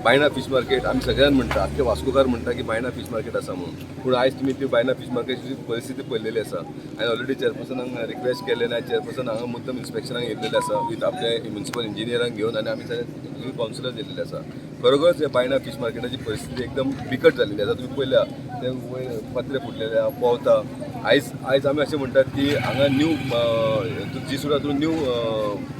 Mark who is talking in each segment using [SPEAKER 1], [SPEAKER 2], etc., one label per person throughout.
[SPEAKER 1] Baina fish market आमी सगळ्यान म्हणटा, आख्खे वास्कोकार म्हणटा की बायणा फीश मार्केट आसा म्हणून. पूण आयज तुमी ती बायणा फीश मार्केटची परिस्थिती पळयलेली आसा. हांवें ऑलरेडी चेअरपर्सनाक रिक्वेस्ट केल्लें आनी चेअरपर्सन हांगा मुद्दम इन्स्पेक्शनाक येयल्लेले आसा विथ आपले म्युनिसिपल इंजिनियरांक घेवन आनी आमी सगळे कावन्सिलर्स येयल्लेले आसा. खरोखरच ह्या बायणा फीश मार्केटाची परिस्थिती एकदम बिकट जाल्लेली आसा. तुमी पळयल्या, ते वयर पत्रे फुटलेले आहा, पोवता. आयज आमी अशें म्हणटात की हांगा न्यू जी सुद्दां न्यू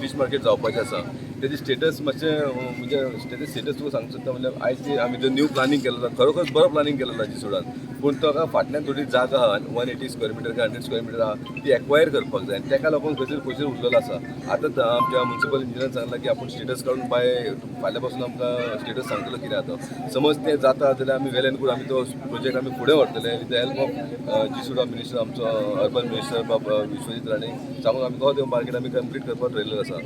[SPEAKER 1] फीश मार्केट जावपाचें आसा, तेजी स्टेटस मातशें, म्हणजे तेजे स्टेटस तुका सांगूंक सोदता. म्हणल्यार आयज जी आमी जो न्यू प्लानींग केलेलो आसा, खरोखर बरो प्लानींग केलेलो आसा जीसुडान, पूण तो फाटल्यान थोडी जागा आहा, 180 स्क्वेअर मिटर काय 100 स्क्वेअर मिटर आहा, ती एक्वायर करपाक जाय आनी तेका लागून खंयसर पयसर उरलेलो आसा. आतां आमच्या म्युनिसिपल इंजिनियरान सांगलां की आपूण स्टेटस काडून बाय फाल्यां पासून आमकां स्टेटस सांगतलो कितें आतां. समज तें जाता जाल्यार आमी वेल एंड गूड, आमी तो प्रोजेक्ट आमी फुडें व्हरतले with the help of GSUDA minister, आमचो अर्बन मिनिस्टर बाब विश्वजीत राणे सांगून आमी तो मार्केट आमी कंप्लीट करपाक ठरयलेलो आसा.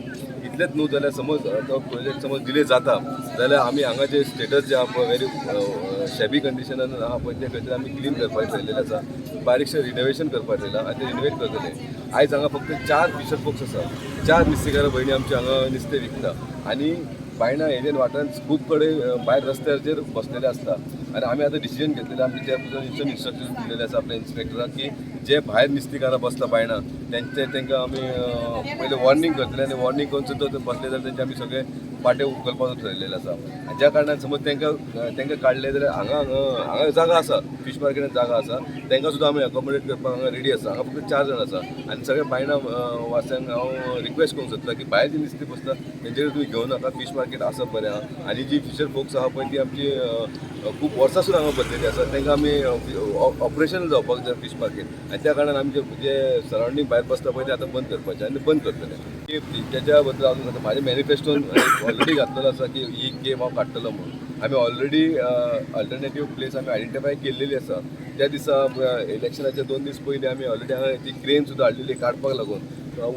[SPEAKER 1] इतलेंच न्हू जाल्यार समज तो प्रोजेक्ट समज डिले जाता जाल्यार आमी हांगा जे स्टेटस जे आहा पळय, व्हेरी शेबी कंडिशनान आहा पळय, ते खंय तरी आमी क्लीन करपाक ठरयलेलें आसा. बारीकशें रिनोवेशन करपाक ठरयलां आनी ते रिनोवेट करतले. आयज हांगा फक्त चार फिशर फोक्स आसा, चार नुस्तेकार भयणी आमचे हांगा नुस्तें विकता आनी बायणा एरियन वाठारांत खूब कडेन भायर रस्त्याचेर बसलेले आसता. आनी आमी आतां डिसिजन घेतलेलें, आमचे चेअरपर्सन इन्स्ट्रक्शन दिलेले आसा आपल्या इन्स्पेक्टराक की जे भायर नुस्तेकारां बसता बायणा तेंचे, तांकां आमी पयलें वॉर्निंग करतले आनी वॉर्निंग करून सुद्दां ते बसले जाल्यार तेंचे आमी सगळे पाटे उखलपाचो ठरयलेलें आसा. आनी ज्या कारणान समज तांकां काडले जाल्यार हांगा जागा आसा, फीश मार्केटान जागा आसा, तांकां सुद्दां आमी एकोमोडेट करपाक हांगा रेडी आसा. हांगा फक्त चार जाण आसा आनी सगळे बायणा वास्यांक हांव रिक्वेस्ट करूंक सोदता की भायर जी नुस्तें बसता तेंचे कडेन तुमी घेवं नाका. फीश मार्केट आसा बरें आहा आनी जी फिशर फोक्स आहा पळय, ती आमची खूब वर्सां सुद्दां हांगा बसलेली आसा. तांकां आमी ऑपरेशनल जावपाक जाय फीश मार्केट आनी त्या कारणान आमचे जे सरावंडींग भायर बसता पळय, ते आतां बंद करपाचें आनी बंद करतले. की तेच्या बद्दल अजून सांगता, म्हाज्या मॅनिफेस्टोन ऑलरेडी घातलेलो आसा की ही गेम हांव काडटलो म्हणून. आमी ऑलरेडी अल्टरनेटीव प्लेस आमी आयडेंटिफाय केल्लेली आसा. त्या दिसा, इलेक्शनाच्या 2 दीस पयलीं आमी ऑलरेडी हांगा ती क्रेन सुद्दां हाडलेली काडपाक लागून.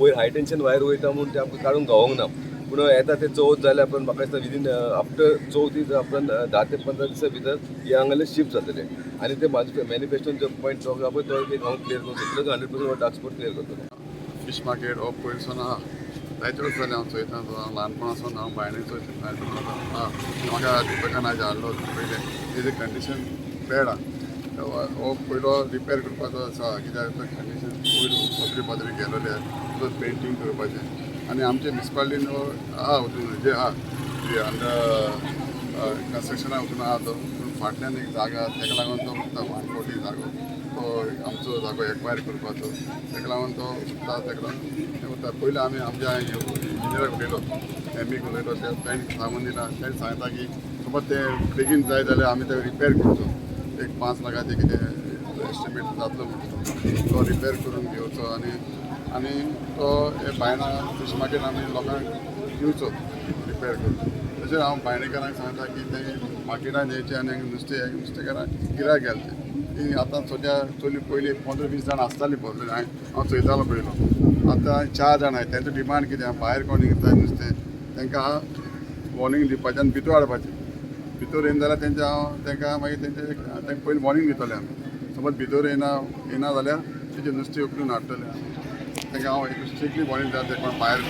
[SPEAKER 1] वयर हाय टेन्शन वायर वयता म्हूण ते आमकां काडूंक गावोंक ना. पूण येता ते चवथ जाल्या उपरांत, म्हाका दिसता विदीन आफ्टर चवथी उपरांत 10 ते 15 दिसां भितर हे हांगाले शिफ्ट जातले. आनी ते म्हाज्या मॅनिफेस्टोन जो पॉयंट तो आहा पळय, तो एक हांव क्लियर करूंक सोदतलो, 100% डार्क स्पॉट क्लियर करतलो.
[SPEAKER 2] फीश मार्केट हो पयरसून आहा, जायते वर्स जालें हांव चोयता तो. हांव ल्हानपणासून हांव बायणे चोयता आहा. म्हाका दीपकान आयज हाडलो पयलें, तेजी कंडिशन बॅड आहा. हो पयलो रिपेर करपाचो आसा, कित्याक तो कंडिशन वयर पत्रे पत्रे गेलोले, तो पेंटींग करपाचें. आनी आमचे म्युनिसिपालिटीन आहा वचून जे आहा अंडर कन्स्ट्रक्शनाक वचून आहा तो. पूण फाटल्यान एक जागा, तेका लागून तो उरता. 140 जागो, तो आमचो जागो एक्वायर करपाचो, तेका लागून तो उरता, तेका लागून उरता. पयलीं आमी आमच्या इंजिनियराक उलयलो, एमीक उलयलो, ते ताणें सांगून दिलां. ताणें सांगता की समज ते बेगीन जाय जाल्यार आमी ते रिपेर करचो, एक 5 लाखाचें कितें एस्टिमेट जातलो म्हणटा, तो रिपेर करून घेवचो आनी आनी तो हे बायणा फिश मार्केट आमी लोकांक दिवचो रिपेर करून. तशें हांव बायणेकारांक सांगता की ते मार्केटान येयचें आनी नुस्तें नुस्तेकारांक गिरायक घालचें. ती आतां सद्या चली पयलीं 15-20 जाण आसतालीं पळय, हांव चोयतालो पयलो, आतां चार जाण आहाय. तेंचो डिमांड कितें आहा, भायर कोण विकता नुस्तें तांकां वॉर्निंग दिवपाचें आनी भितर हाडपाचें. भितर येयना जाल्यार तेंचे हांव तांकां मागीर तेंचे तांकां पयलीं वॉर्निंग दितलें आमी. समज भितर येयना जाल्यार तेजें नुस्तें उखलून हाडटलें आमी. तांकां हांव एक स्ट्रिक्टली वॉर्निंग दिता, ते कोण भायर